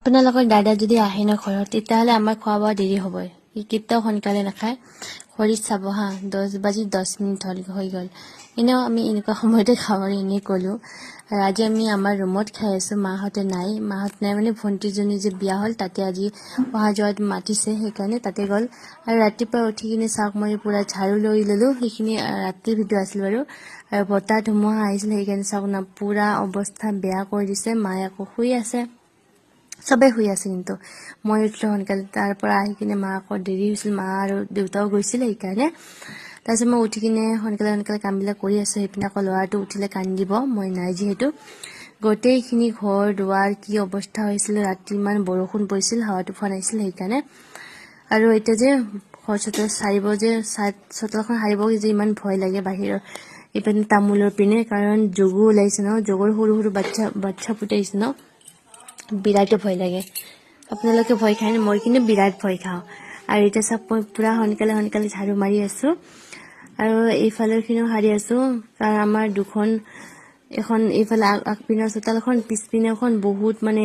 আপোনালোকৰ দাদা যদি আহে ন ঘৰত, তেতিয়াহ'লে আমাৰ খোৱা বোৱা দেৰি হ'বই। সি কেতিয়াও সোনকালে নাখায়। ঘড়ীত চাব হা, 10 বাজি 10 মিনিট হ'ল, হৈ গ'ল। এনেও আমি এনেকুৱা সময়তে খাওঁ আৰু এনেই ক'লোঁ। আৰু আজি আমি আমাৰ ৰুমত খাই আছোঁ। মাহঁতে নাই। মাহঁত নাই মানে ভণ্টিজনী যে বিয়া হ'ল, তাতে আজি অহা যোৱাত মাতিছে, সেইকাৰণে তাতে গ'ল। আৰু ৰাতিপুৱা উঠি কিনে চাওক, মই পূৰা ঝাৰু লৈ ল'লোঁ। সেইখিনি ৰাতিৰ ভিডিঅ' আছিল বাৰু। আৰু বতাহ ধুমুহা আহিছিল, সেইকাৰণে চাওক না, পূৰা অৱস্থা বেয়া কৰি দিছে। মায়ে আকৌ শুই আছে, চবেই শুই আছে, কিন্তু মই উঠিলোঁ সোনকালে। তাৰ পৰা আহি কিনে মা আকৌ দেৰি হৈছিল, মা আৰু দেউতাও গৈছিলে, সেইকাৰণে। তাৰপিছত মই উঠি কিনে সোনকালে সোনকালে কামবিলাক কৰি আছোঁ। সেইপিনে আকৌ ল'ৰাটো উঠিলে কান্দিব, মই নাই যিহেতু। গোটেইখিনি ঘৰ দুৱাৰ কি অৱস্থা হৈছিল! ৰাতি ইমান বৰষুণ পৰিছিল, হাৱা তুফান আহিছিল, সেইকাৰণে। আৰু এতিয়া যে ঘৰ চোতাল সাৰিব যে, চোতালখন সাৰিব যে ইমান ভয় লাগে বাহিৰৰ এইপিনে তামোলৰ পিনে, কাৰণ জোকো ওলাইছে ন, জোকৰ সৰু সৰু বাচ্ছা বাচ্ছা ফুটাইছে ন। বিৰাটে ভয় লাগে। আপোনালোকে ভয় খায়নে? মই কিন্তু বিৰাট ভয় খাওঁ। আৰু এতিয়া চাওক, মই পূৰা সোনকালে সোনকালে ঝাৰু মাৰি আছোঁ আৰু এইফালৰখিনিও সাৰি আছোঁ, কাৰণ আমাৰ দুখন, এখন এইফালে আগপিনৰ চোতালখন, পিছপিনে এখন বহুত মানে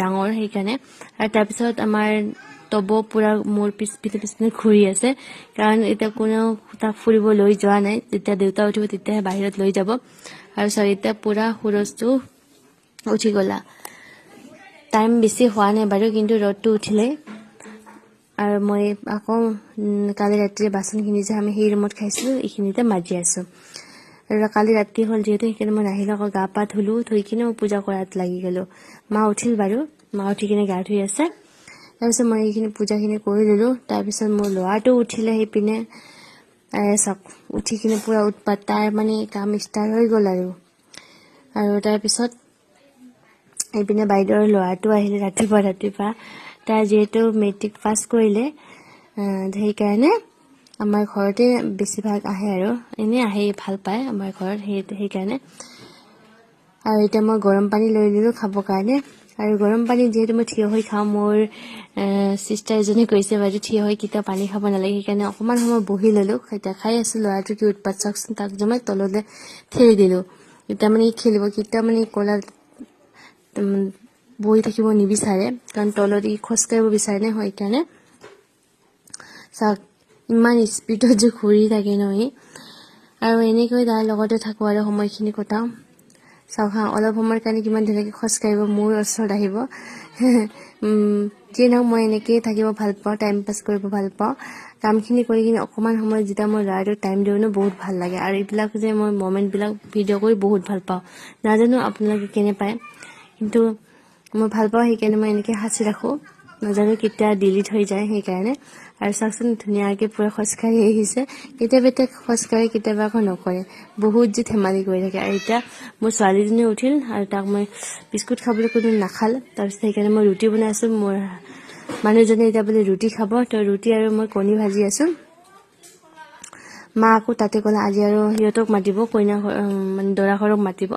ডাঙৰ, সেইকাৰণে। আৰু তাৰপিছত আমাৰ তব পূৰা মোৰ পিছপিনে পিছপিনে ঘূৰি আছে, কাৰণ এতিয়া কোনেও তাক ফুৰিব লৈ যোৱা নাই। যেতিয়া দেউতা উঠিব, তেতিয়াহে বাহিৰত লৈ যাব। আৰু চাওক, এতিয়া পূৰা সূৰজটো উঠি গ'লা। টাইম বেছি হোৱা নাই বাৰু, কিন্তু ৰ'দটো উঠিলে। আৰু মই আকৌ কালি ৰাতিৰে বাচনখিনি যে আমি সেই ৰুমত খাইছিলোঁ, এইখিনিতে মাজি আছোঁ। আৰু কালি ৰাতি হ'ল যিহেতু, সেইকাৰণে মই নাহিলোঁ। আকৌ গা পা ধুলোঁ, ধুই কিনে মই পূজা কৰাত লাগি গ'লোঁ। মা উঠিল বাৰু, মা উঠি কিনে গা ধুই আছে। তাৰপিছত মই এইখিনি পূজাখিনি কৰি ল'লোঁ। তাৰপিছত মোৰ ল'ৰাটো উঠিলে সেইপিনে। চাওক, উঠি কিনে পূৰা উৎপাত, তাৰ মানে কাম ষ্টাৰ্ট হৈ গ'ল আৰু। আৰু তাৰপিছত এইপিনে বাইদেউৰ ল'ৰাটো আহিলে ৰাতিপুৱা ৰাতিপুৱা। তাৰ যিহেতু মেট্ৰিক পাছ কৰিলে, সেইকাৰণে আমাৰ ঘৰতে বেছিভাগ আহে আৰু এনেই আহি ভাল পায় আমাৰ ঘৰত, সেইকাৰণে। আৰু এতিয়া মই গৰম পানী লৈ ল'লোঁ খাবৰ কাৰণে। আৰু গৰম পানী যিহেতু মই থিয় হৈ খাওঁ, মোৰ চিষ্টাৰ এজনে কৈছে বাইদেউ, থিয় হৈ কেতিয়াও পানী খাব নালাগে, সেইকাৰণে অকণমান সময় বহি ল'লোঁ। এতিয়া খাই আছোঁ। ল'ৰাটো কি উৎপাত চাওকচোন! তাক যে মই তললৈ ঠেলি দিলোঁ। এতিয়া মানে খেলিব, কেতিয়াও মানে কোলাত বহি থাকিব নিবিচাৰে, কাৰণ তলত ই খোজকাঢ়িব বিচাৰে নে, সেইকাৰণে। চাওক, ইমান স্পীডত যে ঘূৰি থাকে ন সি। আৰু এনেকৈ তাৰ লগতে থাকোঁ আৰু সময়খিনি কটাওঁ। চাওক হা, অলপ সময়ৰ কাৰণে কিমান ধুনীয়াকৈ খোজকাঢ়িব মোৰ ওচৰত আহিব। যিয়ে নহওক, মই এনেকৈয়ে থাকিব ভাল পাওঁ, টাইম পাছ কৰিব ভাল পাওঁ। কামখিনি কৰি কিনে অকণমান সময় যেতিয়া মই ল'ৰাটোক টাইম দিওঁ ন, বহুত ভাল লাগে। আৰু এইবিলাক যে মই মমেণ্টবিলাক ভিডিঅ' কৰি বহুত ভাল পাওঁ। নাজানো আপোনালোকে কেনে পায়, কিন্তু মই ভাল পাওঁ, সেইকাৰণে মই এনেকৈ সাঁচি ৰাখোঁ। নাজানো কেতিয়া ডিলিট হৈ যায়, সেইকাৰণে। আৰু চাওকচোন, ধুনীয়াকৈ পূৰা খোজকাঢ়ি আহিছে। কেতিয়াবা এতিয়া খোজকাঢ়ে, কেতিয়াবা আকৌ নকৰে। বহুত যে ধেমালি কৰি থাকে। আৰু এতিয়া মোৰ ছোৱালীজনী উঠিল আৰু তাক মই বিস্কুট খাবলৈ কোনো নাখাল। তাৰপিছত সেইকাৰণে মই ৰুটি বনাই আছোঁ। মোৰ মানুহজনে এতিয়া বোলে ৰুটি খাব, তো ৰুটি আৰু মই কণী ভাজি আছোঁ। মা আকৌ তাতে গ'ল আজি আৰু সিহঁতক মাতিব, কইনা মানে দৰা ঘৰক মাতিব।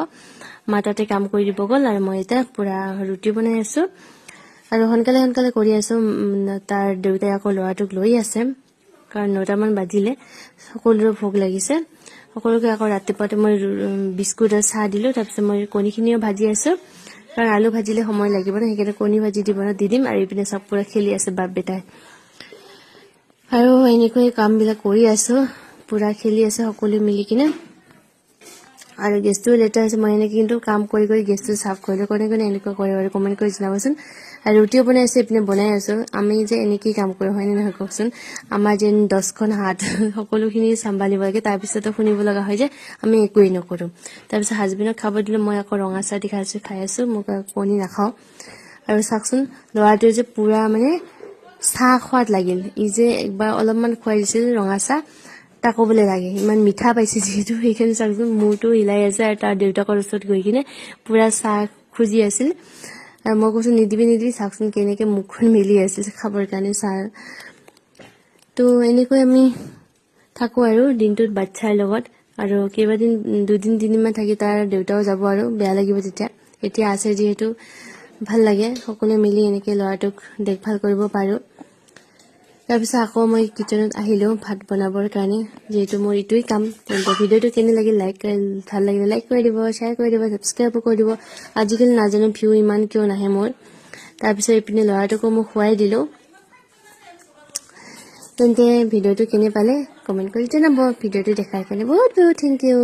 মা তাতে কাম কৰি দিব গ'ল আৰু মই এতিয়া পূৰা ৰুটি বনাই আছোঁ আৰু সোনকালে সোনকালে কৰি আছোঁ। তাৰ দেউতাই আকৌ ল'ৰাটোক লৈ আছে, কাৰণ 9টামান বাজিলে, সকলোৰে ভোক লাগিছে। সকলোকে আকৌ ৰাতিপুৱাতে মই বিস্কুট আৰু চাহ দিলোঁ। তাৰপিছত মই কণীখিনিও ভাজি আছোঁ, কাৰণ আলু ভাজিলে সময় লাগিব ন, সেইকাৰণে কণী ভাজি দিব দি দিম। আৰু এইপিনে চব পূৰা খেলি আছে বাপ বেটাই। আৰু এনেকৈ কামবিলাক কৰি আছোঁ, পূৰা খেলি আছে সকলোৱে মিলি কিনে। আৰু গেছটোও লেতেৰা হৈছে। মই এনেকৈ কিন্তু কাম কৰি কৰি গেছটো চাফ কৰিলোঁ। কোনে কোনে এনেকুৱা কৰে বাৰু, কমেণ্ট কৰি জনাবচোন। আৰু ৰুটিও বনাই আছোঁ, এইপিনে বনাই আছোঁ। আমি যে এনেকেই কাম কৰোঁ, হয়নে নহয় কওকচোন? আমাৰ যেন 10খন হাত, সকলোখিনি চম্ভালিব লাগে। তাৰপিছতো শুনিব লগা হয় যে আমি একোৱেই নকৰোঁ। তাৰপিছত হাজবেণ্ডক খাব দিলোঁ। মই আকৌ ৰঙা চাহ দি খাইছোঁ, খাই আছোঁ। মোক কণী নাখাওঁ। আৰু চাওকচোন, ল'ৰাটোৱে যে পূৰা মানে চাহ খোৱাত লাগিল। ই যে একবাৰ অলপমান খুৱাই দিছিল ৰঙা চাহ, তাকো বোলে লাগে, ইমান মিঠা পাইছে যিহেতু, সেইকাৰণে। চাওকচোন, মূৰটো হিলাই আছে আৰু তাৰ দেউতাকৰ ওচৰত গৈ কিনে পূৰা চাহ খুজি আছিল। আৰু মই কৈছোঁ, নিদিবি নিদিবি। চাওকচোন, কেনেকৈ মুখখন মেলি আছিল খাবৰ কাৰণে চাহ। তো এনেকৈ আমি থাকোঁ আৰু দিনটোত বাচ্ছাৰ লগত। আৰু কেইবাদিন, দুদিন তিনিদিনমান থাকি তাৰ দেউতাও যাব আৰু বেয়া লাগিব তেতিয়া। এতিয়া আছে যিহেতু ভাল লাগে, সকলোৱে মিলি এনেকৈ ল'ৰাটোক দেখভাল কৰিব পাৰোঁ। তাৰপিছত আকৌ মই কিটচেনত আহিলোঁ ভাত বনাবৰ কাৰণে, যিহেতু মোৰ এইটোৱেই কাম। তেন্তে ভিডিঅ'টো কেনে লাগিল? লাইক, ভাল লাগিলে লাইক কৰি দিব, শ্বেয়াৰ কৰি দিব, ছাবস্ক্ৰাইবো কৰি দিব। আজিকালি নাজানো ভিউ ইমান কিয় নাহে মোৰ। তাৰপিছত এইপিনে ল'ৰাটোকো মই খুৱাই দিলোঁ। তেন্তে ভিডিঅ'টো কেনে পালে কমেণ্ট কৰি জনাব। ভিডিঅ'টো দেখাৰ কাৰণে বহুত বহুত thank U.